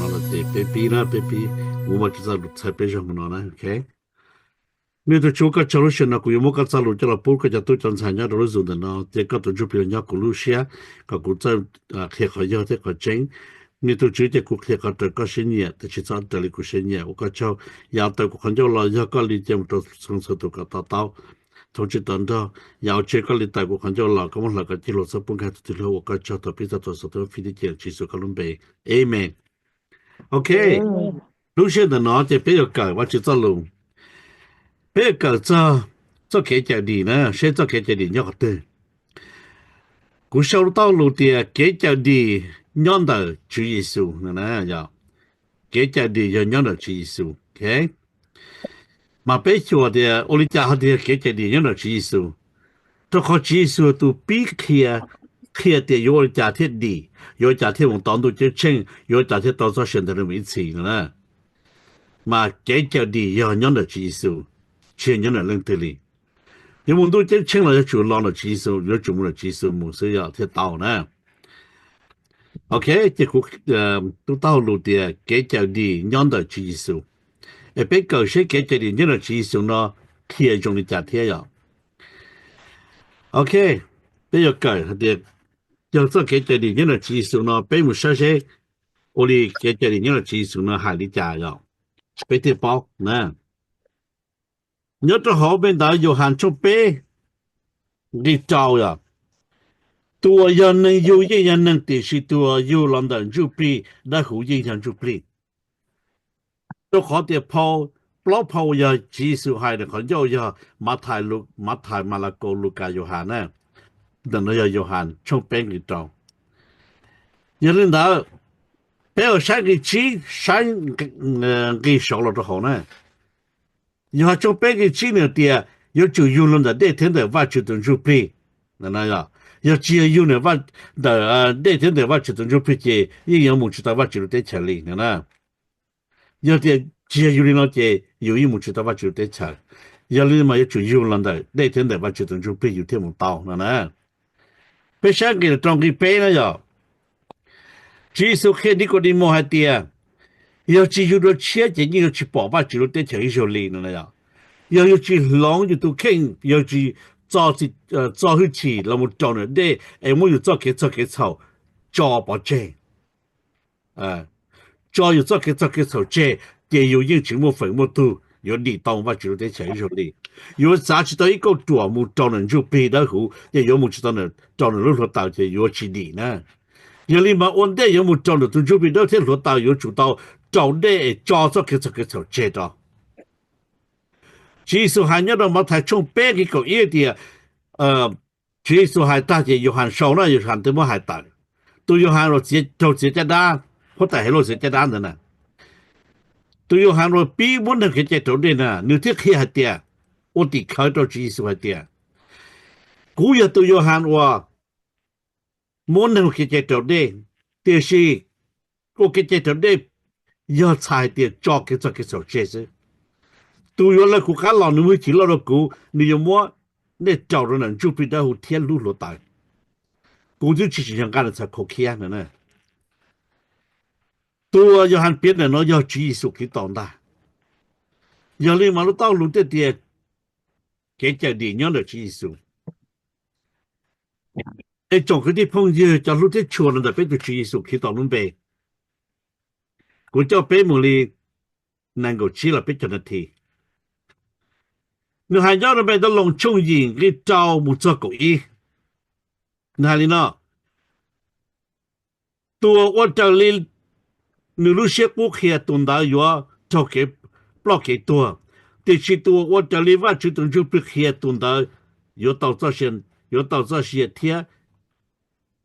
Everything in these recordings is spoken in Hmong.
Ces peb pib na, peb pib, kuv muab txoj lus txhawb peb zog mus no na, ok. Nws tus Tswv, koj tsaug lub sij hawm no kuv yuav muab koj txoj lus coj los pub koj cov tub cov ntxhais nyob rau lub Zoom ntawm no, thiab koj tus Ntsuj Plig los nyob kuv lub siab, kom kuv txawj qhia qhov yog thiab qhov tseeb. Nws tus Tswv, ces kuv qhia qhov raws koj siab nyiam, tiam sis txhob raws li kuv siab nyiam. Ua koj tsaug, yav tawm kuv qhov ncauj los yog koj li, ces mus rau txhua tus kom to taub. Thov Tswv tawm nrog, yav tsev koj li tawm kuv qhov ncauj los, koj muab hlawv kom cig hluas txhob pub nkag tus twg luag. Ua koj tsaug, thov pib txog tau xov tooj fij tib ce Tswv Yexus koj lub npe, amen. Ok, lub sij hawm ntawm no ces peb yuav kawm Vajtswv txoj lus. Peb yuav kawm txog txoj kev cawm dim na, seb txoj kev cawm dim nyob qhov twg. Kuv sau lub txoj lus tias kev cawm dim nyob ntawm Tswv Yexus no na, yog kev cawm dim yog nyob ntawm Tswv Yexus. Mas peb xyuas tias ua li cas ho tias kev cawm dim nyob ntawm Tswv Yexus? Rau qhov Tswv Yexus tus pib qhia, qhia tias yuav ua li cas thiaj dim, yuav ua cas thiaj mus tau ntuj ceeb tsheej, yuav ua cas thiaj tau txoj sia ntev los mus ib txhis no na. Mas kev cawm dim yog nyob ntawm Tswv Yexus, tsis yog nyob ntawm leej twg li. Yuav mus ntuj ceeb tsheej los yuav tsum los ntawm Tswv Yexus, yuav tsum mus ntawm Tswv Yexus mus xwb yog thiaj tau na. Ok, ces kuv tus taub hau lus tias kev cawm dim nyob ntawm Tswv Yexus. Es peb kawm seb kev cawm dim nyob ntawm Tswv Yexus no qhia zoo li cas thiab yom. Ok, peb yuav kawm hais tias yog txoj kev cawm dim nyob ntawm Tswv Yexus no peb mus saib seb ua li kev cawm dim nyob ntawm Tswv Yexus no hais li cas yom, peb thiaj paub na. Nyob rau hauv npe ntawv Yauhas tshooj peb nqi rau yom, tus uas yog neeg yug yeej yog neeg, tiam sis tus uas yug los ntawm Ntsuj Plig Dawb Huv yeej yog Ntsuj Plig. Rau qhov tias phau, plaub phau yog Tswv Yexus hais, nws qhov ncauj yog Mathais, Mathais, Malakaus, Lukas, Yauhas na. Ntawm no yog Yauhas tshooj peb nqi rau. Yog li ntawd, peb ua saib nqi tsib, saib nqi saud los rau hauv na. Yauhas tshooj peb nqi tsib nws tias yuav tsum yug los ntawm dej thiab ntawm Vajtswv tus Ntsuj Plig. Yog tsis yog yug ntawm dej thiab ntawm Vajtswv tus Ntsuj Plig ces yeej yuav mus tsis tau Vajtswv lub teb chaws li no na. Yog tias tsis yog yug li no ces yus yeej mus tsis tau Vajtswv lub teb chaws. Yog li mas yuav tsum yug los ntawm dej thiab ntawm Vajtswv tus Ntsuj Plig yus thiaj mus tau no na. Peb saib nqi rau nqi peb na yom. Tswv Yexus qhia Nikaudemus hais tias yog tsis yug dua tshiab ces yeej yuav tsis pom Vajtswv lub teb chaws ib zaug li no. Yog yus tsis hloov yus tus kheej, yog tsis txo hwj chim los mus raus nram dej es muab yus txoj kev txog kev txhaum tso pov tseg, tso yus txoj kev txog kev txhaum tseg, ces yus yeej tsis muaj feem muaj tug yuav dim tau Vajtswv lub teb chaws ib zaug li. Yuav xav tsis tau ib kauj ruam mus rau ntawm Ntsuj Plig Dawb Huv ces yuav mus tsis tau rau nram lub hluav taws ces yuav tsis dim na. Yog li mas ua ntej yuav mus rau ntawm tus Ntsuj Plig Dawb thiab hluav taws yuav tsum tau raus dej es tso txoj kev txog kev txhaum tseg rau. Tswv Yexus hais nyob rau Mathais tshooj peb nqi kaum ib tias, Tswv Yexus hais tag ces Yauhas sau na, Yauhas twb muab hais tawm. Tus Yauhas uas raug txiav caj dab, huab tais Helauj txiav caj dab ntawd na, tus Yauhas uas pib muab neeg kev cai raus dej na, nws thiaj qhia hais tias, ua tim khawv rau Tswv Yexus hais tias, kuv yog tus Yauhas uas muab neeg ua kev cai raus dej, tiam sis ua kev cai raus dej yog txhais hais tias tso kev txog kev txhaum tseg xwb. Tus yuav lawv kuv qab los nws muaj hwj chim loj dua kuv, nws yuav muab nej raus rau ntawm Ntsuj Plig Dawb Huv thiab lub hluav taws. Kuv twb tsis tsim nyog nqa nws txhais khau khiab no. Tus uas Yauhas piav ntawm no yog Tswv Yexus Khetos ntag. Yog li mas lub txoj lus thiaj tias kev cawm dim nyob ntawm Tswv Yexus. Es tsoom kwv tij phooj ywg cov hlub thiab tshua los ntawm peb tus Tswv Yexus Khetos lub npe, kuv coj peb mus li nees nkaum tsib los peb caug nas this. Nws hais nyob rau npe ntawv Loos tshooj yim nqi rau mus txog kaum ib. Nws hais li no, tus uas ua raws li nws lub siab qub qhia tus ntawd yuav raug kev ploj kev tuag, tiam sis tus uas ua raws li Vajtswv tus Ntsuj Plig qhia tus ntawd yuav tau txoj sia, yuav tau txoj sia thiab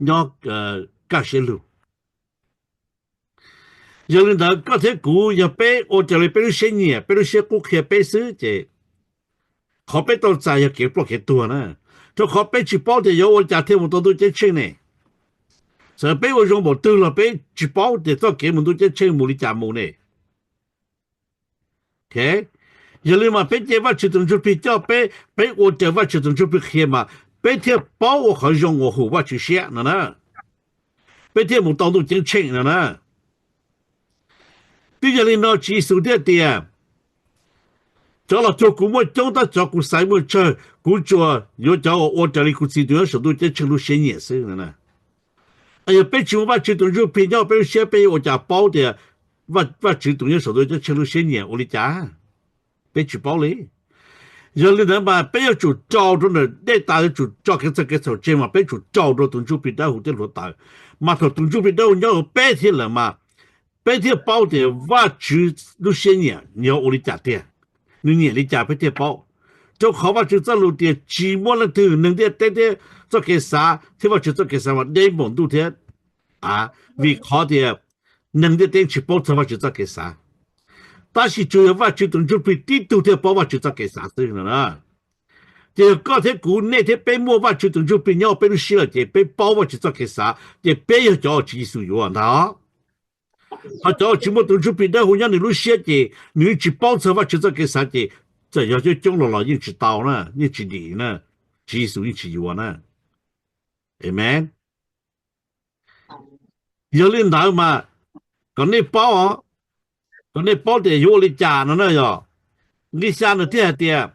nyob kaj siab lug. Yog li ntawd koj thiab kuv yog peb ua raws li peb lub siab nyiam, peb lub siab qub qhia peb xwb ces qhov peb tau txais yog kev ploj kev tuag na, rau qhov peb tsis paub tias yuav ua li cas thiaj mus tau ntuj ceeb tsheej ne. Txawm peb ua zoo npaum twg los peb tsis paub tias txoj kev mus ntuj ceeb tsheej mus li cas mus ne. Yog li mas peb cia Vajtswv tus Ntsuj Plig coj peb, peb ua raws Vajtswv tus Ntsuj Plig qhia mas peb thiaj paub ua qhov zoo uas hum Vajtswv siab no na, peb thiaj mus tau ntuj ceeb tsheej no na. Twb yog li no Tswv Yexus thiaj tias, cov los cuag kuv muaj coob tab sis cov kuv xaiv muaj tsawg, kuv tsuas yuav cov uas ua raws li kuv Txiv tus nyob saum ntuj ceeb tsheej lub siab nyiam xwb no. Yog peb tsis muaj Vajtswv tus Ntsuj Plig nyob peb lub siab, peb yuav ua cas paub tias Vajtswv tus nyob saum ntuj ceeb tsheej lub siab nyiam ua li cas? Peb tsis paub li. Yog li ntawd mas peb yuav tsum rau rau ntawm dej tas, yuav tsum tso kev txhaum kev txhaum tseg mas peb tsum rau rau tus Ntsuj Plig Dawb Huv thiab hluav taws, mas thaum tus Ntsuj Plig Dawb Huv nyob hauv peb thiab lawm mas peb thiaj paub tias Vajtswv lub siab nyiam nws ua li cas tiag, nws nyiam li cas peb thiaj paub. Rau qhov Vajtswv txoj lus tias tsis muaj leej twg, neeg ntiaj teb thiab txoj kev xav thiab Vajtswv txoj kev xav mas deb npaum ntuj thiab av, vim qhov tias neeg ntiaj teb tsis paub txog Vajtswv txoj kev xav, tab sis tsuas yog Vajtswv tus Ntsuj Plig tib tug thiaj paub Vajtswv txoj kev xav xwb no. Ces yog koj thiab kuv, nej thiab peb muaj Vajtswv tus Ntsuj Plig nyob peb lub siab lawm ces peb paub Vajtswv txoj kev xav, ces peb yog cov uas Tswv Yexus yuav ntag. Ho cov uas tsis muaj tus Ntsuj Plig Dawb Huv nyob nws lub siab ces nws yeej tsis paub txog Vajtswv txoj kev xav ces txawm yog coob coob los los yeej tsis tau na, yeej tsis dim na, Tswv Yexus yeej tsis yuav na. Amees. Yog li ntawd mas kom nej paub os, kom nej paub tias yuav ua li cas no na yog. Nqe xya nws thiaj hais tias,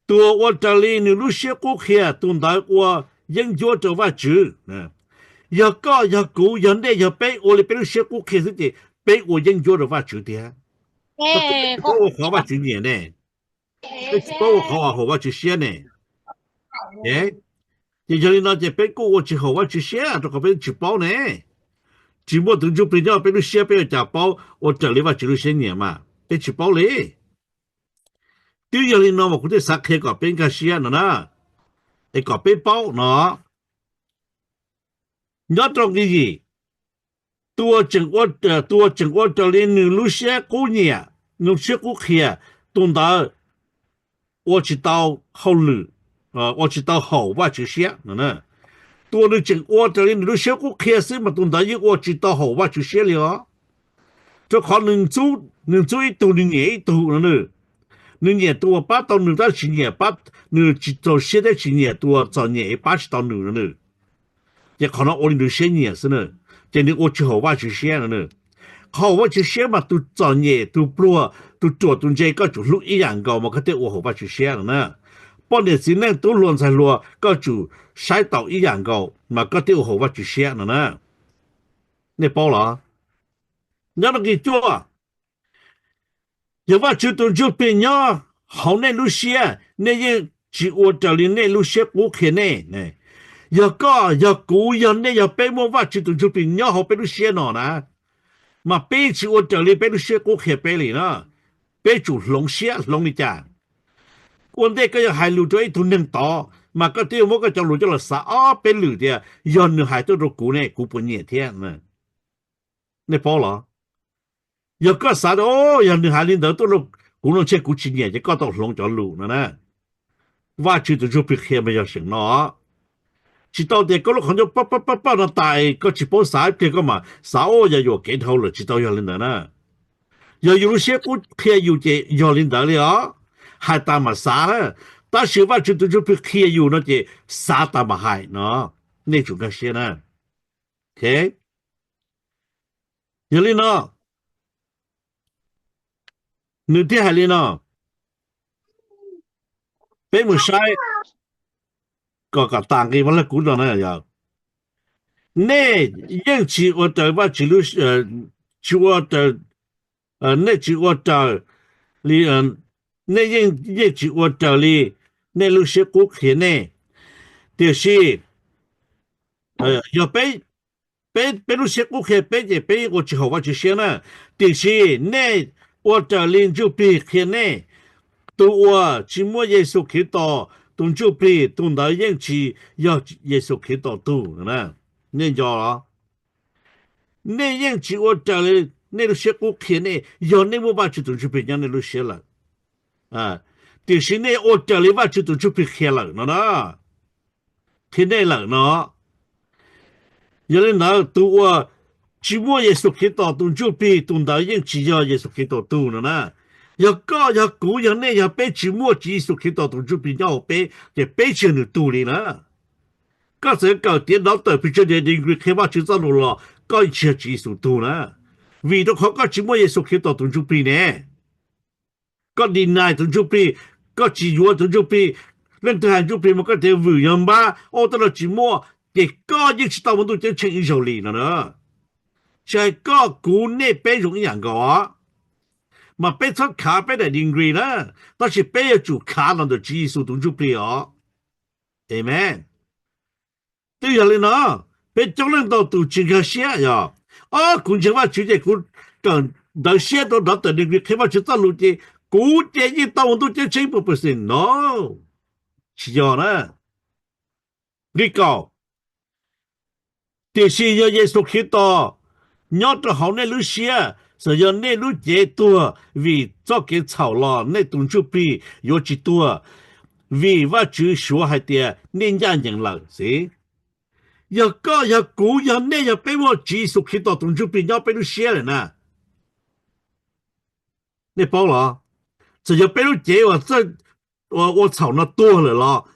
tus uas ua raws li nws lub siab qub qhia, tus ntawd ua yeeb ncuab rau Vajtswv. Yog koj, yog kuv, yog nej, yog peb ua li peb lub siab qub qhia xwb ces peb ua yeeb ncuab rau Vajtswv tiag. Peb tsis paub ua qhov Vajtswv nyiam ne, peb tsis paub ua qhov uas haum Vajtswv siab ne. Ces yog li no ces peb kuj ua tsis haum Vajtswv siab rau qhov peb tsis paub ne. Tsis muaj tus Ntsuj Plig nyob peb lub siab peb yuav cas paub ua raws li Vajtswv lub siab nyiam mas peb tsis paub li. Twb yog li no mas kuv thiaj xav qhia kom peb nkag siab no na, es kom peb paub no. Nyob rau nqe yim, tus uas tseem ua, tus uas tseem ua raws li nws lub siab qub nyiam, nws lub siab qub qhia, tus ntawd ua tsis tau hauj lwm, ua tsis tau haum Vajtswv siab no. Tus uas nws tseem ua raws li nws lub siab qub qhia xwb mas tus ntawd yeej ua tsis tau haum Vajtswv siab li os. Rau qhov nws ntxub ib tug nws nyiam ib tug no na. Nws nyiam tus uas pab tau nws tab sis tsis nyiam, nws tsis txaus siab thiab tsis nyiam tus uas txom nyem pab tsis tau nws no na. Ces qhov no ua li nws siab nyiam xwb na, ces nws ua tsis haum Vajtswv siab no na. Qhov haum Vajtswv siab mas tus txom nyem, tus pluag, tus ruam tus ntse koj tsum hlub ib yam nkaus mas koj thiaj ua haum Vajtswv siab no na. Poj niam txiv neej tub hluas ntxhais hluas koj tsum saib taus ib yam nkaus mas koj thiaj ua haum Vajtswv siab no na. Nej paub los? Nyob rau nqe cuaj, yog Vajtswv tus Ntsuj Plig nyob hauv nej lub siab, nej yeej tsis ua raws li nej lub siab qub qhia nej. Yog koj, yog kuv, yog nej, yog peb muaj Vajtswv tus Ntsuj Plig nyob hauv peb lub siab no na, mas peb tsis ua raws li peb lub siab qub qhia peb li na. Peb tsum hloov siab, hloov li cas? Ua ntej koj yog hais lus rau ib tug neeg tod mas koj twb yuav muab koj cov lus coj los xav ob peb lwm tias yog nws hais tuaj rau kuv ne kuv puas nyiam thiab. Nej paub los? Yog koj xav tias yog nws hais li ntawd tuaj rau kuv no ntshe kuv tsis nyiam ces koj tau hloov cov lus no na. Vajtswv tus Ntsuj Plig qhia mas yog seem no, tsis tau tias koj lub qhov ncauj paj paj paj paj no tas koj tsis paub xav ib pliag koj mas xav ua yog yuam kev dhau lawm, tsis tau yog li ntawd na. Yog yus lub siab qub qhia yus ces yog li ntawd li os, hais tas mam xav na. Tab sis Vajtswv tus Ntsuj Plig qhia yus no ces xav tas mam hais no. Nej tsum nkag siab na. Yog li no, nws thiaj hais li no, peb mus saib kom kom tas nqi Vaj Laj Kub no na. Nej yeej tsis ua raws Vajtswv lub, tsis ua raws, nej tsis ua raws li, nej yeej, yeej tsis ua raws li nej lub siab qub qhia nej. Tiam sis yog peb, peb, peb lub siab qub qhia peb ces peb yeej ua tsis haum Vajtswv siab na. Tiam sis nej ua raws li Ntsuj Plig qhia nej, tus uas tsis muaj Yexus Khetos tus Ntsuj Plig, tus ntawd yeej tsis yog Yexus Khetos tug. Nej nco los? Nej yeej tsis ua raws li nej lub siab qub qhia nej yog nej muaj Vajtswv tus Ntsuj Plig nyob nej lub siab lawm. Tiam sis nej ua raws li Vajtswv tus Ntsuj Plig qhia lawm no na, qhia nej lawm no. Yog li ntawd tus uas tsis muaj Yexus Khetos tus Ntsuj Plig, tus ntawd yeej tsis yog Yexus Khetos tug no na. Yog koj, yog kuv, yog nej, yog peb tsis muaj Tswv Yexus Khetos tus Ntsuj Plig nyob hauv peb ces peb tsis yog nws tug li na. Koj txawm kawm tiav doctor, pes tsawg degree qhia Vajtswv txoj lus los koj tsis yog Tswv Yexus tug na. Vim rau qhov koj tsis muaj Yexus Khetos tus Ntsuj Plig ne, koj deny tus Ntsuj Plig, koj tsis yuav tus Ntsuj Plig. Leej twg hais Ntsuj Plig mas koj tias vwm yog npab, ua tej no tsis muaj, ces koj yeej tsis tau mus ntuj ceeb tsheej ib zaug li no na. Tsis hais koj, kuv, nej peb zoo ib yam nkaus os. Mas peb txhob khav peb daim degree na, tab sis peb yuav tsum khav los ntawm Tswv Yexus tus Ntsuj Plig os. Amen. Twb yog li no, peb coob leej ntau tus tsis nkag siab yog, o, kuv ntseeg Vajtswv ces kuv kawm ntawv siab rau doctor degree qhia Vajtswv txoj lus ces kuv ces yeej tau mus ntuj ceeb tsheej pua pes xees no. Tsis yog na. Nqe kaum, tiam sis yog Yexus Khetos nyob rau hauv nej lub siab, txawm yog nej lub cev tuag vim txoj kev txhaum los nej tus Ntsuj Plig yuav tsis tuag, vim Vajtswv suav hais tias nej ncaj ncees lawm xwb. Yog koj, yog kuv, yog nej, yog peb muaj Tswv Yexus Khetos tus Ntsuj Plig nyob peb lub siab lawm na, nej paub los? Txawm yog peb lub cev uas ua txhaum no tuag lawm los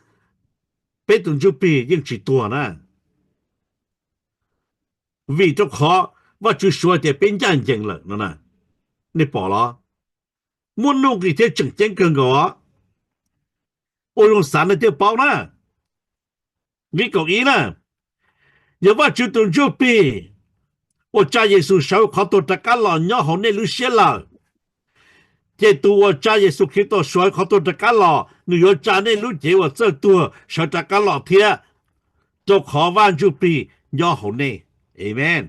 peb tus Ntsuj Plig yeej tsis tuag na, vim rau qhov Vajtswv suav tias peb ncaj ncees lawm no. Nej pom los? Muaj nuj nqis thiab tseem ceeb kawg nkaus os. Ua zoo xav nej thiaj paub na. Nqe kaum ib na, yog Vajtswv tus Ntsuj Plig uas tsa Yexus sawv qhov tuag rov qab los nyob hauv nej lub siab lawm, ces tus uas tsa Yexus Khetos sawv qhov tuag rov qab los, nws yuav tsa nej lub cev uas txawj tuag sawv rov qab los thiab, rau qhov Vaj Ntsuj Plig nyob hauv nej. Amen.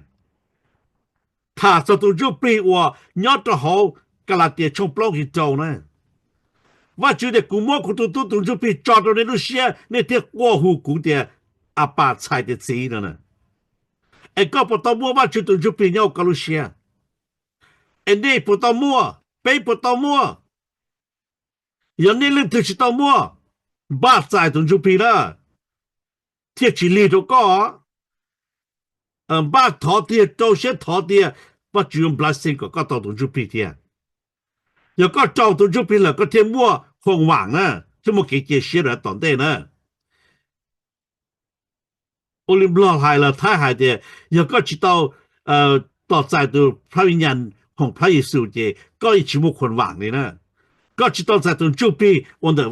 Tham txog tus Ntsuj Plig uas nyob rau hauv Kalatias tshooj plaub nqe rau na, Vajtswv tias kuv muab kuv tus tub tus Ntsuj Plig tso rau nej lub siab, nej thiaj quaj hu kuv tias Apas, txhais tias txiv no. Es koj puas tau muaj Vajtswv tus Ntsuj Plig nyob hauv koj lub siab? Es nej puas tau muaj, peb puas tau muaj? Yog nej leej twg tsis tau muaj, npaj txais tus Ntsuj Plig na, thiaj tsis lig rau koj. Npaj thov tiag, rau siab thov tiag, Vajtswv yuav blessing kom koj tau tus Ntsuj Plig thiab. Yog koj rau tus Ntsuj Plig lawm koj thiaj muaj khuam vam na, thiaj muaj kev cia siab rau tom ntej na. Ua li Nplog hais los Thaib hais tias yog koj tsis tau tos txais tus Phab Viv Nyas hoom Phab Yexus ces koj yeej tsis muaj khuam vam li na. Koj tsis tau txais tus Ntsuj Plig ua ntawm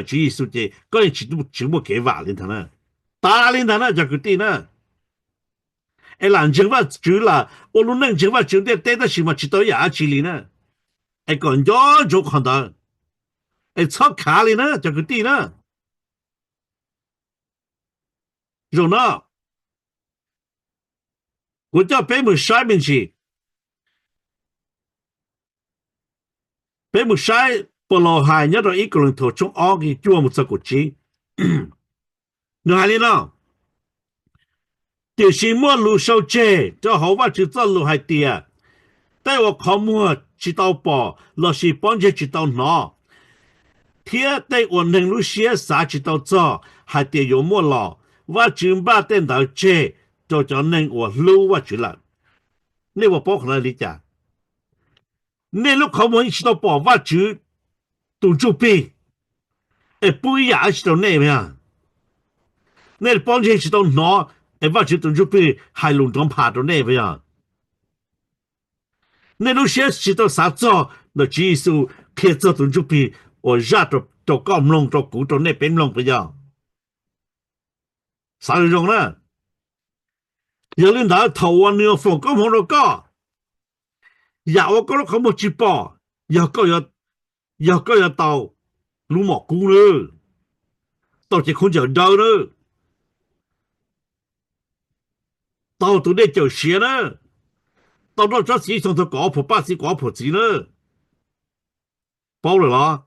Tswv Yexus ces koj yeej tsis muaj kev vam li ntag na. Tas li ntag na cov kwv tij na. Es lam ntseeg Vajtswv, lam ua lub neej ntseeg Vajtswv ntiaj teb tab sis mas tsis tau ib yam dab tsi li na. Es kom nco ntsoov qhov ntawd, es txhob khav li na cov kwv tij na. Zaum no kuv coj peb mus saib me ntsis, peb mus saib Paulus hais nyob rau ib Kauleethaus tshooj ob nqe cuaj mus txog kaum tsib. Nws hais li no: Tiam sis muaj lus sau tseg rau hauv Vajtswv txoj lus hais tias, tej uas qhov muag tsis tau pom lossis pob ntseg tsis tau hnov, thiab tej uas neeg lub siab xav tsis tau txog hais tias yuav muaj los, Vajtswv npaj tej ntawd tseg rau cov neeg uas hlub Vajtswv lawm. Nej puas paub qhov no li cas? Nej lub qhov muag yeej tsis tau pom Vajtswv tus Ntsuj Plig es pub ib yam dab tsi rau nej puas yog? Nej pob ntseg tsis tau hnov es Vajtswv tus Ntsuj Plig hais lus nrov npha rau nej puas yog? Nej lub siab tsis tau xav txog ntawm Tswv Yexus qhia txog tus Ntsuj Plig uas zaj rau koj mloog, rau kuv, rau nej peb mloog puas yog? Xav zoo zoo na. Yog li ntawd thaum uas nws foom koob hmoov rau koj, yam uas koj lub qhov muag tsis pom, yog koj yuav tau lub mom kub na, tau cev khaub ncaws dawb na, tau tus dej cawm siav na, tau noj tsob txiv xyoo thaum kaum ob phuam paj txiv kaum ob phuam txiv na. Paub lawm los?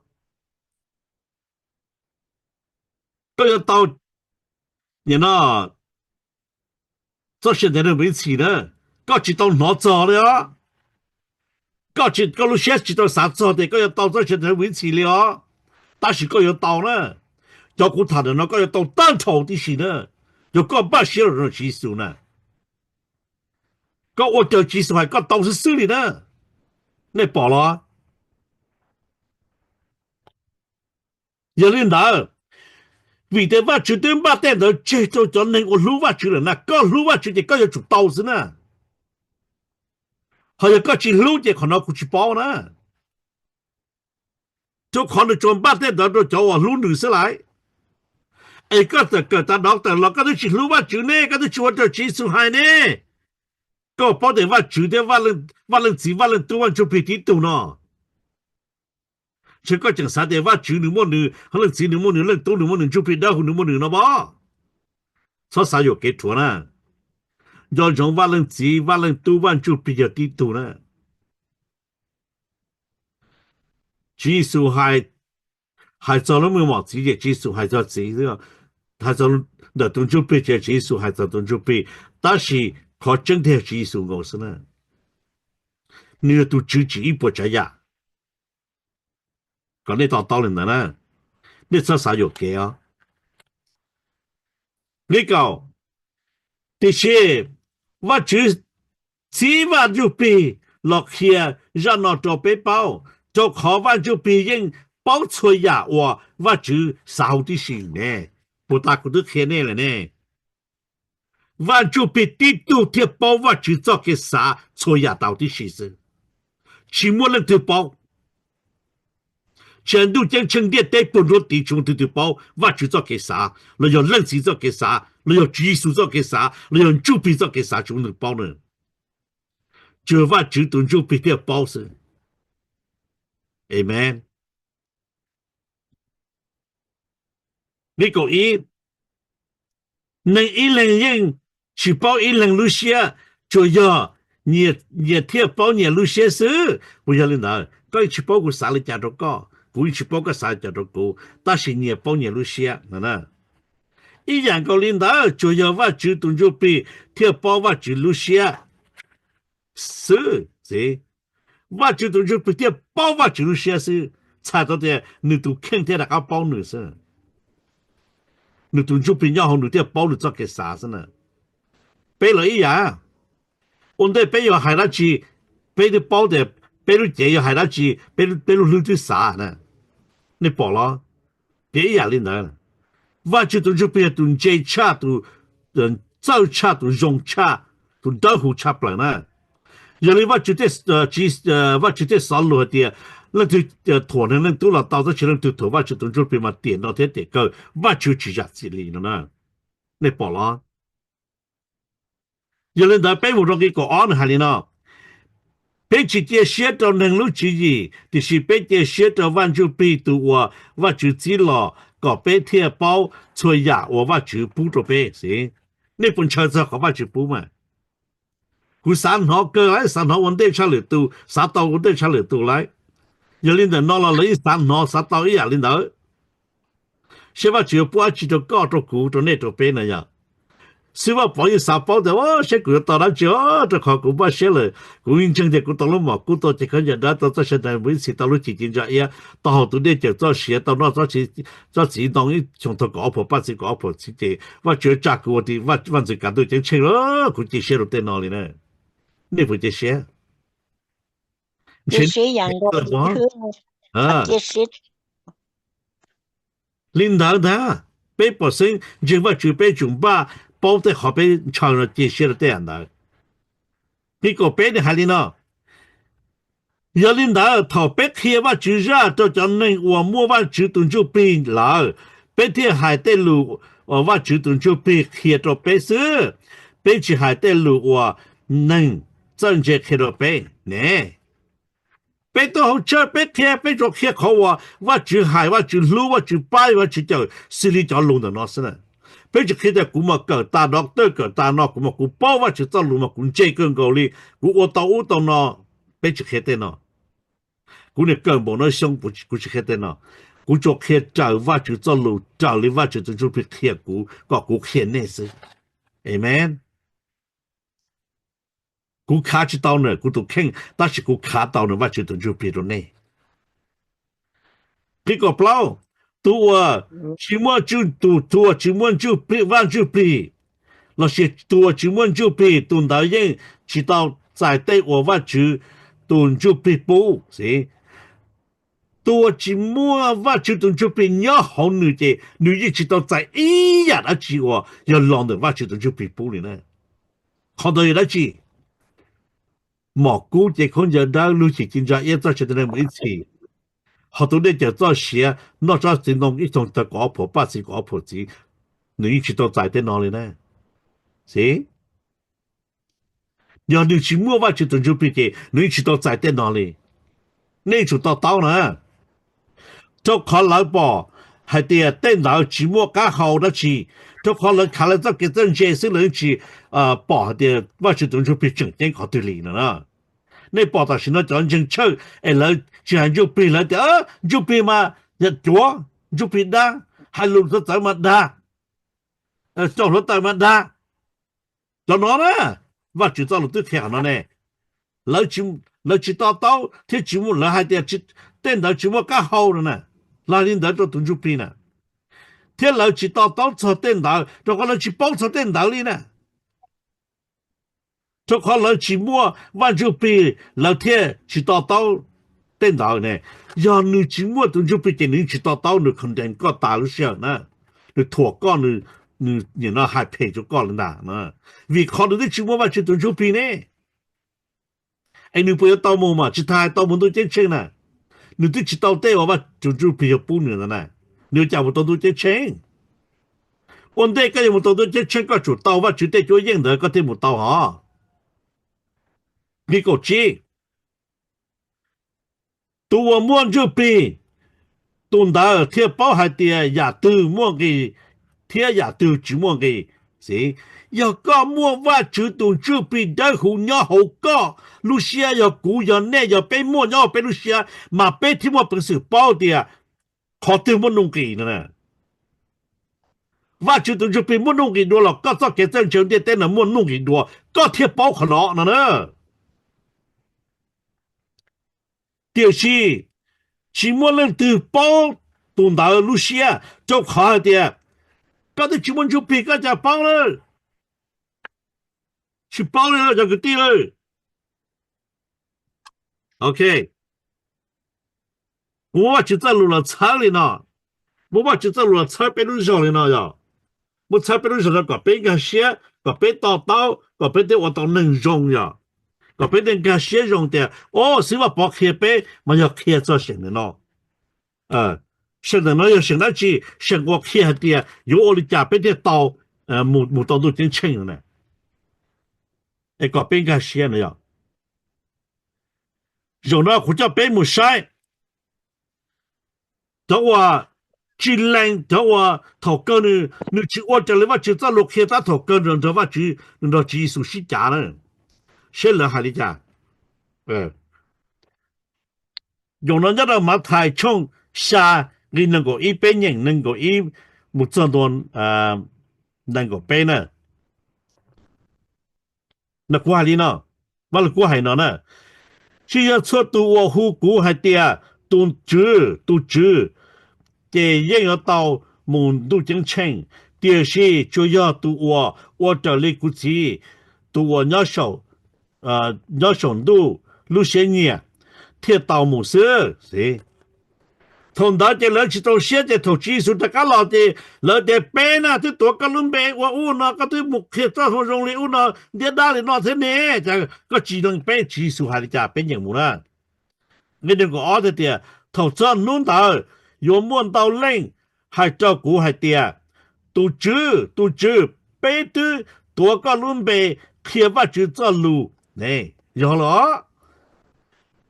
Koj yuav tau, nim no, txoj sia ntev neeg ib txhis na. Koj tsis tau hnov txog li os, koj tsis, koj lub siab tsis tau xav txog tias koj yuav tau txoj sia ntev neeg ib txhis li os, tab sis koj yuav tau na. Cov kuv tham ntawm no koj yuav tau tag nrho tib si na, yog koj npaj siab los rau Tswv Yexus na. Koj ua raws Tswv Yexus hais koj tau xwb xwb li na. Nej pom los? Yog li ntawd, vim tias Vajtswv twb npaj tej ntawd tseg rau cov neeg uas hlub Vajtswv lawm na, koj hlub Vajtswv ces koj yuav tsum tau xwb na. Ho yog koj tsis hlub ces qhov no kuv tsis paub na. Rau qhov nws tsuas npaj tej ntawd rau cov uas hlub nws xwb lauj. Es koj txawm kawm tas doctor los koj twb tsis hlub Vajtswv ne, koj twb tsis ua raws Tswv Yexus hais ne. Koj paub tias Vajtswv thiab Vaj Leej Txiv, Vaj Leej Tub, Vaj Ntsuj Plig tib tug no. Ntshe koj tseem xav tias Vajtswv nws muaj nws, Leej Txiv nws muaj nws, Leej Tub nws muaj nws, Ntsuj Plig Dawb Huv nws muaj nws no pob. Txhob xav yuam kev rhuav na. Nco ntsoov Vaj Leej Txiv, Vaj Leej Tub, Vaj Ntsuj Plig yog tib tug na. Tswv Yexus hais, hais txog lub meej mom txiv ces Tswv Yexus hais txog txiv, hais txog ntawm tus Ntsuj Plig ces Tswv Yexus hais txog tus Ntsuj Plig, tab sis qhov tseeb thiaj yog Tswv Yexus nkaus xwb na. Nws yog tus tswv tsim ib puas tsav yam. Kom nej to taub li ntawd na, nej txhob xav yuam kev os. Nqe kaum, tiam sis Vajtswv txib Vaj Ntsuj Plig los qhia zaj no rau peb paub, rau qhov Vaj Ntsuj Plig yeej paub txhua yam uas Vajtswv xav huv tib si ne. Puag ta kuv twb qhia nej lawm ne, Vaj Ntsuj Plig tib tug thiaj paub Vajtswv txoj kev xav txhua yam tau tib si xwb. Tsis muaj leej twg paub. Tsis hais ntuj ceeb tsheej ntiaj teb puag nruab tiv tsis muaj leej twg paub Vajtswv txoj kev xav, los yog Leej Txiv txoj kev xav, los yog Tswv Yexus txoj kev xav, los yog Ntsuj Plig txoj kev xav tsis muaj leej twg paub na. Tsuas Vajtswv tus Ntsuj Plig thiaj paub xwb. Amen. Nqe kaum ib, neeg ib leeg yeej tsis paub ib leeg lub siab, tsuas yog nyias thiaj paub nyias lub siab xwb. Puas yog li ntawd? Koj yeej tsis paub kuv xav li cas rau koj, kuv yeej tsis paub koj xav li cas rau kuv, tab sis nyias paub nyias lub siab no. Ib yam nkaus li ntawd, tsuas yog Vajtswv tus Ntsuj Plig thiaj paub Vajtswv lub siab xwb. Vajtswv tus Ntsuj Plig thiaj paub Vajtswv lub siab xwb, txhais tau tias nws tus kheej thiaj rov qab paub nws xwb. Nws tus Ntsuj Plig nyob hauv nws thiaj paub nws txoj kev xav xwb na. Peb los ib yam, ua ntej peb yuav hais dab tsi, peb twb paub tias peb lub cev yuav hais dab tsi, peb lub hlwb twb xav na. Nej pom los? Piav ib yam li ntawd, Vajtswv tus Ntsuj Plig yog tus ntse tshaj, tus txawj tshaj, tus zoo tshaj, tus dawb huv tshaj plaws na. Yog li Vajtswv tej, Vajtswv tej xov lus hais tias leej twg thuam neeg leej tub los tau, tab sis leej twg thuam Vajtswv tus Ntsuj Plig mas tiam no thiab tiam kawg Vajtswv tsis zam txim li no na. Nej pom los? Yog li ntawd peb mus rau nqe kaum ob nws hais li no: Peb tsis cia siab rau neeg lub tswv yim, tiam sis peb cia siab rau Vaj Ntsuj Plig tus uas Vajtswv txib los, kom peb thiaj paub txhua yam uas Vajtswv pub rau peb xwb. Nej puas ntshaw txog qhov Vajtswv pub mas? Kuv xav hnov kawg, xav hnov ua ntej tshaj lwm tus, xav tau ua ntej tshaj lwm tus lawm. Yog li ntawm no los lawv yeej xav hnov xav tau ib yam li ntawd. Seb Vajtswv yuav pub dab tsi rau koj, rau kuv, rau nej, rau peb na yom. Xib Vaj Pov yeej xav paub tias, seb kuv yuav tau dab tsi, rau qhov kuv npaj siab lawm, kuv yeej ntseeg tias kuv tau lub mom kub, tau cev khaub ncaws dawb, tau txoj sia ntawd, mus ib txhis tau lub cim ci ntsa iab, tau haus tus dej cawm txoj sia, tau noj txoj txiv ntoo ib xyoo tau kaum ob phaum paj txiv, kaum ob phaum txiv, ces Vajtswv tsa kuv ua tij vaj ntxwv kav ntuj ceeb tsheej lawm, kuv cia siab rau tej no li na. Nej puas cia siab? Ntshe li ntawd ntag, peb pom xeeb ntseeg Vajtswv peb tsum npaj paub tej qhov peb ntshaw no cia siab rau tej yam ntawd. Nqe kaum peb nws hais li no: Yog li ntawd thaum peb qhia Vajtswv zaj rau cov neeg uas muaj Vajtswv tus Ntsuj Plig lawm, peb thiaj hais tej lus uas Vajtswv tus Ntsuj Plig qhia rau peb xwb, peb tsis hais tej lus uas neeg txawj ntse qhia rau peb ne. Peb tuaj hauv church peb qhia, peb tsuas qhia qhov uas Vajtswv hais, Vajtswv hlub, Vajtswv pab, Vajtswv cawm, xws li cov lus ntawm no xwb na. Peb tsis qhia tias kuv mas kawm tas doctor, kawm tas no, kuv mas kuv paub Vajtswv txoj lus mas kuv ntse kawg nkaus li, kuv ua tau ub tau no. Peb tsis qhia tej no. Kuv niam kawm npaum no xyoo, kuv tsis qhia tej no. Kuv tsuas qhia raws Vajtswv txoj lus, raws li Vajtswv tus Ntsuj Plig qhia kuv kom kuv qhia nej xwb. Amen. Kuv khav tsis tau na kuv tus kheej, tab sis kuv khav tau na Vajtswv tus Ntsuj Plig rau nej. Nqe kaum plaub, tus uas tsis muaj, tus, tus uas tsis muaj Vaj Ntsuj Plig, lossis tus uas tsis muaj Ntsuj Plig, tus ntawd yeej tsis tau txais tej uas Vajtswv tus Ntsuj Plig pub. Tus uas tsis muaj Vajtswv tus Ntsuj Plig nyob hauv nws ces nws yeej tsis tau txais ib yam dab tsi uas yog los ntawm Vajtswv tus Ntsuj Plig pub li na. Qhov ntawd yog dab tsi? mom kub ces khaub ncaws dawb, lug cim ci ntsa iab, txoj sia tib neeg mus ib txhis, ho tus dej cawm txoj sia, noj tsob txiv ntoo ib thooj tawg kaum ob phuam, paj txiv kaum ob phuam txiv, nws yeej tsis tau txais tej no li na. Xij, yog nws tsis muaj Vajtswv tus Ntsuj Plig ces nws yeej tsis tau txais tej no li. Nej tsum to taub na, rau qhov lawv pom hais tias tej ntawd tsis muaj qab hau dab tsi, rau qhov lawv khav lawv txoj kev txawj ntse xwb, lawv yeej tsis pom hais tias Vajtswv tus Ntsuj Plig tseem ceeb qhov twg li no na. Nej pom tam sim no cov ntseeg tshawj es lawv tsis hais Ntsuj Plig, lawv tias Ntsuj Plig mas yam cuav, Ntsuj Plig dag, hais lus txawv txawv mas dag, rau hluav taws mas dag. Cov no na, Vajtswv txoj lus twb qhia qhov no ne. Lawv tsis to taub thiab tsis muaj, lawv hais tias tej ntawd tsis muaj qab hau no na, lag li ntawd rau tus Ntsuj Plig na. Thiab lawv tsis to taub txog tej ntawd rau qhov lawv tsis paub txog tej ntawd li na. Rau qhov lawv tsis muaj Vaj Ntsuj Plig lawv thiaj tsis to taub tej ntawd ne. Yog nws tsis muaj tus Ntsuj Plig ces nws tsis to taub, nws condemn koj tas lub sij hawm na, nws thuam koj, nws nim no hais phem rau koj li ntag. Vim qhov nws twb tsis muaj Vajtswv tus Ntsuj Plig ne. Es nws puas yuav tau mus mas? Tsis tas hais tau mus ntuj ceeb tsheej na, nws twb tsis tau tej uas Vajtswv Ntsuj Plig yog pub nws ntawd na, nws yuav cas mus tau ntuj ceeb tsheej? Ua ntej koj yuav mus tau ntuj ceeb tsheej koj tsum tau Vajtswv tej cuab yeej ntawd koj thiaj mus tau hos. Nqe kaum tsib, tus uas muaj Ntsuj Plig, tus ntawd thiaj paub hais tias yam twg muaj nqis thiab yam twg tsis muaj nqis. Xij, yog koj muaj Vajtswv tus Ntsuj Plig dawb huv nyob hauv koj lub siab, yog kuv, yog nej, yog peb muaj nyob hauv peb lub siab, mas peb thiaj muaj peev xwm paub tias qhov twg muaj nuj nqis no na. Vajtswv tus Ntsuj Plig muaj nuj nqis dua los koj txoj kev txawj ntse ntiaj teb no muaj nuj nqis dua, koj thiaj paub qhov no no na. Tiam sis tsis muaj leej twg paub tus ntawd lub siab, rau qhov hais tias koj twb tsis muaj Ntsuj Plig koj cas paub lawm. Tsis paub li cov kwv tij lawm. Ok, kuv muab Vajtswv txoj lus los txhawb li no, muab Vajtswv txoj lus los txhawb peb lub zog li no yog, muab txhawb peb lub zog no kom peb nkag siab, kom peb to taub, kom peb thiaj ua tau neeg zoo yog, kom peb thiaj nkag siab zoo tias o, Xib Vaj Pov qhia peb mas yog qhia txog seem ntawm no. Seem ntawm no yog seem dab tsi? Seem uas qhia hais tias yuav ua li cas peb thiaj tau mus tau ntuj ceeb tsheej no na. Es kom peb nkag siab no yog. Zaum no kuv coj peb mus saib cov uas tsis lees, cov uas thaum kawg nws tsis ua raws li Vajtswv txoj lus qhia tab thaum kawg nrog Vajtswv, nrog Tswv Yexus sib cav na, saib lawv hais li cas. Zaum no nyob rau Mathais tshooj xya, nqe nees nkaum ib, peb nyeem nees nkaum ib mus txog ntua nees nkaum peb na. Kuv hais li no, Vaj Lug Kub hais no na, tsis yog txhua tus uas hu kuv hais tias tus Tswv, tus Tswv, ces yeej yuav tau mus ntuj ceeb tsheej, tiam sis tsuas yog tus uas ua raws li kuv Txiv, tus uas nyob saum ntuj lub siab nyiam thiaj tau mus xwb. Thaum ntawd ces lawv tsis txaus siab ces thaum Tswv Yexus rov qab los ces lawv tias peb na twb tuav koj lub npe ua ub no, koj twb mus qhia txoj moo zoo li ub no, ntiab dab li no thiab ne, cas koj tsis lees peb? Tswv Yexus hais li cas peb nyeem mus na. Nqe nees nkaum ob tias, thaum txog hnub ntawd yuav muaj ntau leej hais rau kuv hais tias, tus Tswv, tus Tswv, peb twb tuav koj lub npe qhia Vajtswv txoj lus ne, yog los?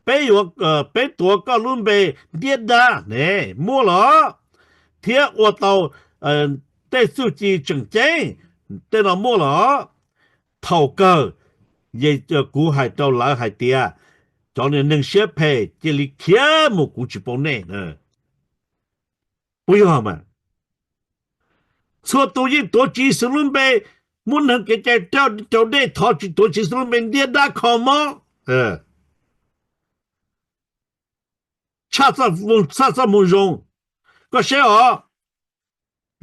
Peb yuav, peb tuav koj lub npe ntiab dab ne, muaj los? Thiab ua tau tej txuj ci tseem ceeb, tej no muaj los? Thaum kawg kuv hais rau lawv hais tias, cov niag neeg siab phem, cia li khiav mus, kuv tsis paub nej. Puas yog mas? Txhua tus yeej tuav Tswv Yexus lub npe, muab neeg kev cai raus dej, thov tsis tuav Tswv Yexus lub npe, ntiab dab kho mob, tshaj txoj moo zoo. Koj saib os,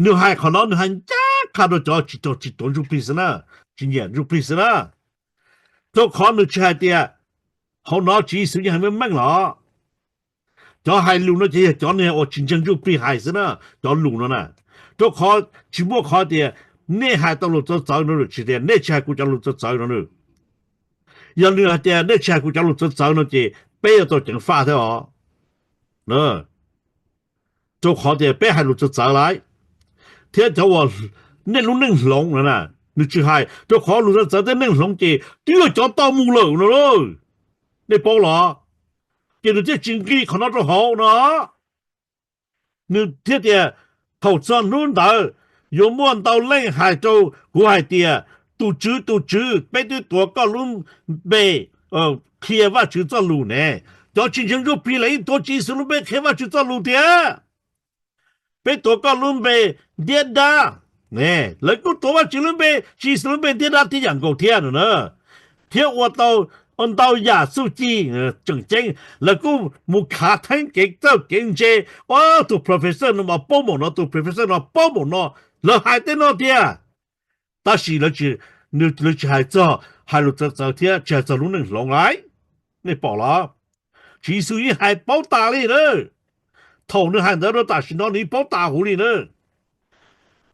nws hais qhov no nws hais ncaj qha rau cov tsis, tsis tuav Ntsuj Plig xwb na, tsis nyiam Ntsuj Plig xwb na. Rau qhov nws tsis hais tias, hauv no Tswv Yexus yeej hais meej meej los? Cov hais lus no ces yog cov niag uas tsis ntseeg Ntsuj Plig hais xwb na, cov lus no na. Rau qhov tsis muaj qhov tias nej hais tau lus txawv txawv no, tsis tias nej tsis hais kuv cov lus txawv txawv no. Yog nws hais tias nej tsis hais kuv cov lus txawv txawv no ces peb yuav tau ceev faj thiab os. Rau qhov tias peb hais lus txawv txawv lawm, thiab cov uas nej lub neej hloov no na, nws tsis hais, rau qhov lus txawv txawv tej neej hloov ces twb yog cov tau mus lawm no lauj. Nej paub los? Ces nws thiaj tsis nqis qhov no rau hauv no. Nws thiaj tias, thaum txog hnub ntawd yuav muaj ntau leej hais rau kuv hais tias, tus Tswv, tus Tswv, peb twb tuav koj lub npe qhia Vajtswv txoj lus ne. Cov tsis ntseeg ntsuj plig lawv yeej tuav Tswv Yexus lub npe qhia Vajtswv txoj lus tiag. Peb tuav koj lub npe ntiab dab, lawv kuj tuav Vajtswv lub npe, Tswv Yexus lub npe ntiab dab tib yam nkaus thiab no na. Thiab ua tau ntau yam txuj ci tseem ceeb, lawv kuj mus khav theeb kev txawj kev ntse, ua tus professor no mas paub npaum no, tus professor no paub npaum no, lawv hais tej no tiag. Tab sis lawv tsis hais txog, hais lus txawv txawv thiab tsis hais txog lub neej hloov lawm. Nej pom los? Tswv Yexus yeej hais paub tas li na. Thaum nws hais ntawd rau tam sim no nws yeej paub tas huv li na.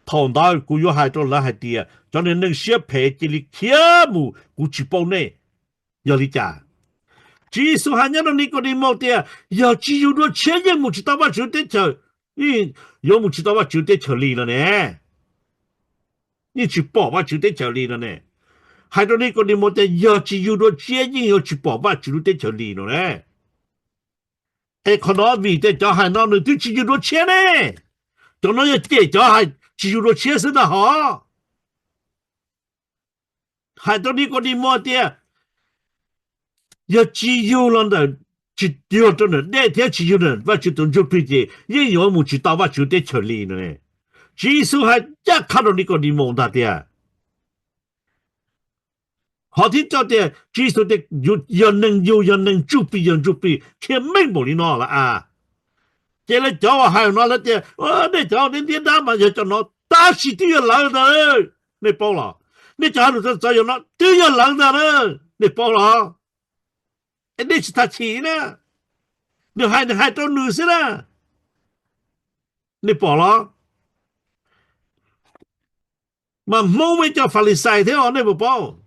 Thaum ntawd kuv yuav hais rau lawv hais tias, cov neeg siab phem cia li khiav mus, kuv tsis paub nej. Yog li cas? Tswv Yexus hais nyob rau Nikaudemoos tias, yog tsis yug dua tshiab yeej mus tsis tau Vajtswv teb chaws, yeej yuav mus tsis tau Vajtswv teb chaws li no ne. Yeej tsis pom Vajtswv teb chaws li no ne. Hais rau Nikaudemoos tias yog tsis yug dua tshiab yeej yuav tsis pom Vajtswv lub teb chaws li no ne. Es qhov no vim tias cov hais no nws twb tsis yug dua tshiab ne. Cov no yog cem cov hais tsis yug dua tshiab xwb ntag hos. Hais rau Nikaudemoos tias, yog tsis yug los ntawm, tsis yug rau ntawm dej thiab tsis yug ntawm Vajtswv tus Ntsuj Plig ces yeej yuav mus tsis tau Vajtswv teb chaws li no. Tswv Yexus hais ncaj qha rau Nikaudemoos ntag tias, qhov thib co tias Tswv Yexus tias yog neeg yug yog neeg ntsuj plig yog ntsuj plig, qhia meej npaum li no lawm a. Ces lawv cov uas hais no lawv tias, nej cov nej ntiab dab mas yog cov no, tab sis twb yog lawv ntag. Nej paub los? Nej cov hais lus txawv txawv yog no twb yog lawv ntag na. Nej paub los? Es nej tsis tas chim na. Nws hais, nws hais rau nws xwb na. Nej pom los? Mas Hmoob muaj ib co Falixais thiab os, nej puas paub?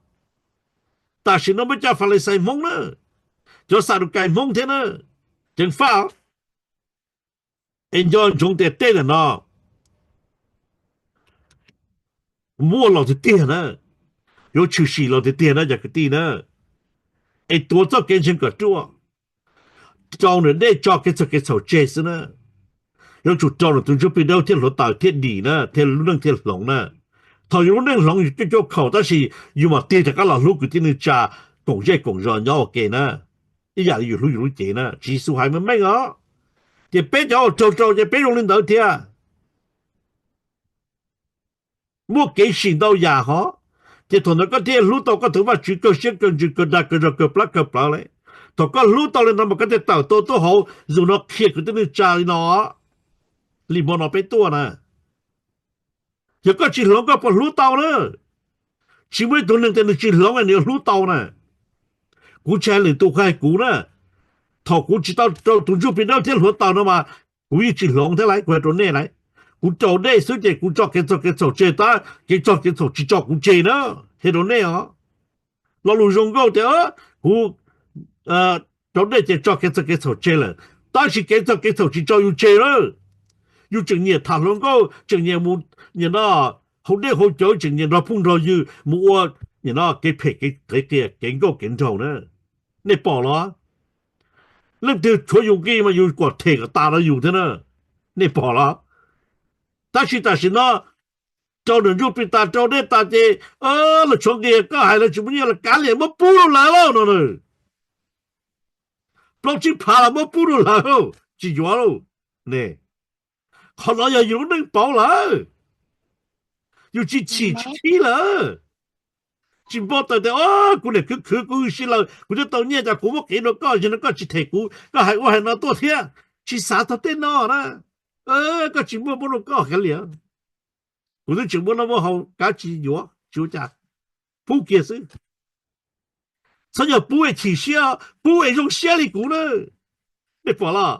Tam sim no muaj ib co Falixais Hmoob na, cov Xadukais Hmoob thiab na, ceev faj. Es nco ntsoov tias tej ntawm no muaj los tiag tiag na, yuav tshwm sim los tiag tiag na cov kwv tij na. Es tuav txoj kev ntseeg kom ruaj, rau nws dej tso kev txhaum kev txhaum tseg xwb na. Yuav tsum rau nws tus Ntsuj Plig Dawb thiab hluav taws thiaj dim na, thiaj lub neej thiaj hloov na. Thaum yus lub neej hloov yus coj coj khaum tab sis yus mam tig rov qab los hlub kwv tij neej tsa, koom zej koom zos nyob ua ke na, ib yam li yus hlub yus lub cev na. Tswv Yexus hais meej meej os, ces peb cov uas raug rau ces peb zoo li ntawd thiab. Muaj kev sim ntau yam hov, ces thaum ntawd koj thiaj hlub tau koj tus Vajtswv kawg siab kawg ntsws kawg dag kawg zog kawg plab kawg plawv li. Thaum koj hlub tau li ntawd mas koj thiaj tawm tuaj tuaj hauv zos no qhia kwv tij neej tsa li no. Li hmo no peb tuaj na, yog koj tsis hloov koj puas hlub tau na? Tsis muaj ib tug neeg tias nws tsis hloov nws yuav hlub tau na. Kuv tsis hais lwm tus, kuv hais kuv na. Thaum kuv tsis tau rau tus Ntsuj Plig Dawb thiab hluav taws no mas kuv yeej tsis hloov thiab lauj, kuv hais rau nej lauj. Kuv raus dej xwb ces kuv tso kev txhaum kev txhaum tseg tab kev txhaum kev txhaum tsis tso kuv tseg na. Hais rau nej os, lo lus zoo nkauj tias kuv raus dej ces tso kev txhaum kev txhaum tseg lawm, tab sis kev txhaum kev txhaum tsis tso yus tseg na. Yus tseem nyiam tham hluas nkauj, tseem nyiam mus, nyiam no, haus dej haus cawv, tseem nyiam nrog phooj nrog ywg mus ua, nyiam no, kev phem kev qias kev nkauj kev nraug na. Nej pom los? Leej twg tshuav yus nqi mas yus kuam them kom tas rau yus thiab na. Nej pom los? Tab sis tam sim no rau nws ntsuj plig tas rau dej tas ces los tshuav nqi, koj hais lawv tsis muaj nyiaj los kav liam muab pub rau lawv lauj no. Plaub tsib phav los muab pub rau lawv, tsis yuav lauj. Ne, qhov no yog yus lub neej pauv lawm. Yus tsis chim tsis khib lawm. Tsis npau taws tias kuv niam khwv khwv kuv hwj sij lawm kuv twb tau nyiaj cas kuv muab qiv rau koj, yog no koj tsis them kuv, koj hais ua hais no tuaj thiab. Tsis xav txog tej no na. Koj tsis muaj muab rau koj kav liam. Kuv twb tseem muaj noj muaj haus, kav tsis yuav tsis ua cas, pub kiag xwb. Txhob yog pub es chim siab, pub es zoo siab li kuv na. Nej pom los?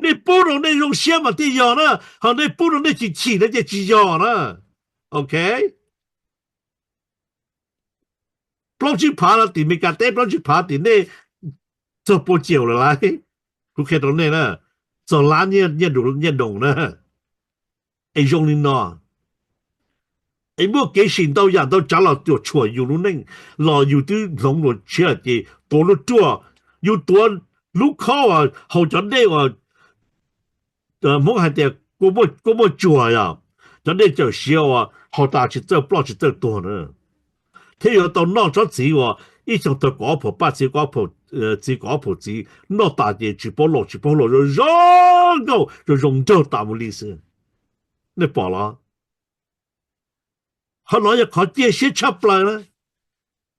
Nej pub rau nej zoo siab mas thiaj yog na, ho nej pub rau nej chim chim na ces tsis yog na. Ok. plaub tsib phav no tim Meskas teb, plaub tsib phav tim nej, txog pua ciam lawm lauj. Kuv qhia rau nej na, txog lab nyiaj doos na. Es zoo li no, es muaj kev sim ntau yam ntau tsav los cuam tshuam yus lub neej, los yus twb hloov luag tshiab ces tuav lub ruaj, yus tuav lub khob uas haus cov dej uas Hmoob hais tias kuj muaj tsuag yog cov dej cawm siav uas haus tas tsis txawj ploj tsis txawj tuag na, thiab yuav tau noj tsob txiv uas ib xyoo tag kaum ob phaum paj txiv, txiv kaum ob phaum txiv noj tas ces tsis paub laus tsis paub laus zoo zoo nkauj zoo zoo nraug tas mus li xwb. Nej pom los? Qhov no yog qhov cia siab tshaj plaws na.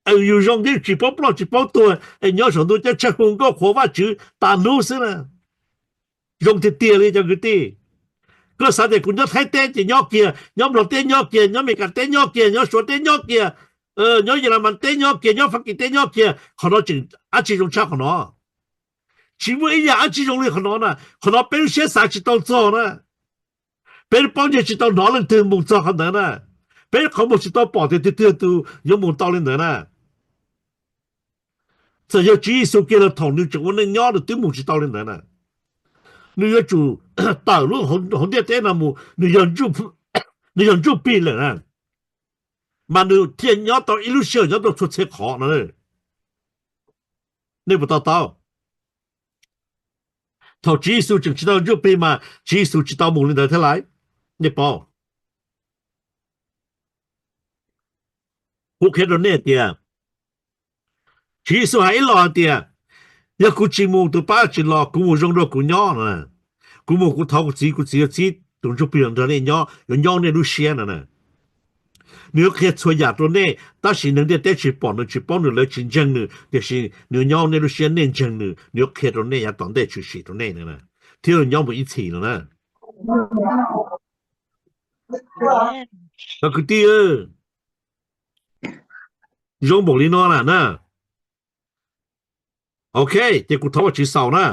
Es yus zoo thiab tsis paub ploj tsis paub tuag es nyob saum ntuj ceeb tsheej hu nkauj qhuas Vajtswv tas hnub xwb na. Zoo tiag tiag li cov kwv tij. Koj xav tias kuv nyob Thaib teb ces nyob kiag, nyob Nplog teb nyob kiag, nyob Meskas teb nyob kiag, nyob Suav teb nyob kiag, nyob Yelamas teb nyob kiag, nyob Fab Kis teb nyob kiag, qhov no tseem dab tsi zoo tshaj qhov no? Tsis muaj ib yam dab tsi zoo li qhov no na. Qhov no peb lub siab xav tsis tau txog na. Peb lub pob ntseg tsis tau hnov leej twg mus txog qhov ntawd na. Peb qhov muag tsis tau pom tias twg twg tus yuav mus tau li ntawd na. Txawm yog Tswv Yexus kiag los thaum nws tseem ua neej nyob nws twb mus tsis tau li ntawd na. Nws yuav tsum tawm lub hauv ntiaj teb no mus, nws yog ntsuj plig lawm na, mas nws thiaj nyob tau ib lub sij hawm nyob tau txhua txhia qhov no. Nej puas to taub? Thaum Tswv Yexus tseem tsis tau ntsuj plig mas Tswv Yexus tsis tau mus li ntawd thiab lauj. Nej paub, kuv qhia rau nej tias, Tswv Yexus hais ib los hais tias, yog kuv tsis mus tus pab tsis los, kuv mus zoo dua kuv nyob no. Kuv mus kuv thov kuv txiv, kuv txiv yuav txib tus ntsuj plig los nrog nej nyob, yuav nyob nej lub siab no na. Nws yuav qhia txhua yam rau nej, tab sis neeg ntiaj teb tsis pom nws tsis paub nws, lawv tsis ntseeg nws, tiam sis nws yuav nyob nej lub siab, nej ntseeg nws, nws yuav qhia rau nej yav tom ntej tshwm sim rau nej na, thiab nyob mus ib txhis no na. Cov kwv tij, zoo npaum li no na na. Ok, ces kuv thov Vajtswv xaus na.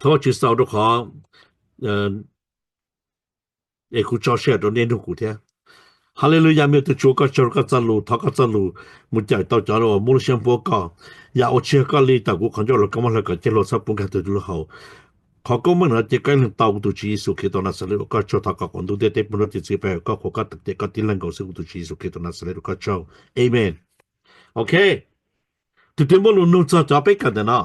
Thov Vajtswv xaus rau qhov es kuv tso sij hawm rau nej nug kuv thiab. Haleluyas, me tus Tswv, koj tsaug rau koj txoj lus, thov koj txoj lus mus cawm tau cov uas muaj lub siab npuab koj. Yam uas tsis yog koj li tawm kuv qhov ncauj los koj muab hlawv kom ciaj hluas txhob pub nkag tug lub hauv. Qhov koob meej no ces koj leeg tau kuv tus Tswv Yexus Khetos Naxales ua koj tsaug, thov kom qaum ntuj ntiaj teb pub nrov tis txwv pab koj qhuas koj tawm tes koj tib leeg nkaus xwb, kuv tus Tswv Yexus Khetos Naxales ua koj tsaug. Amen. Ok, tus twg muaj lus nug txog cov peb kawm ntawm no?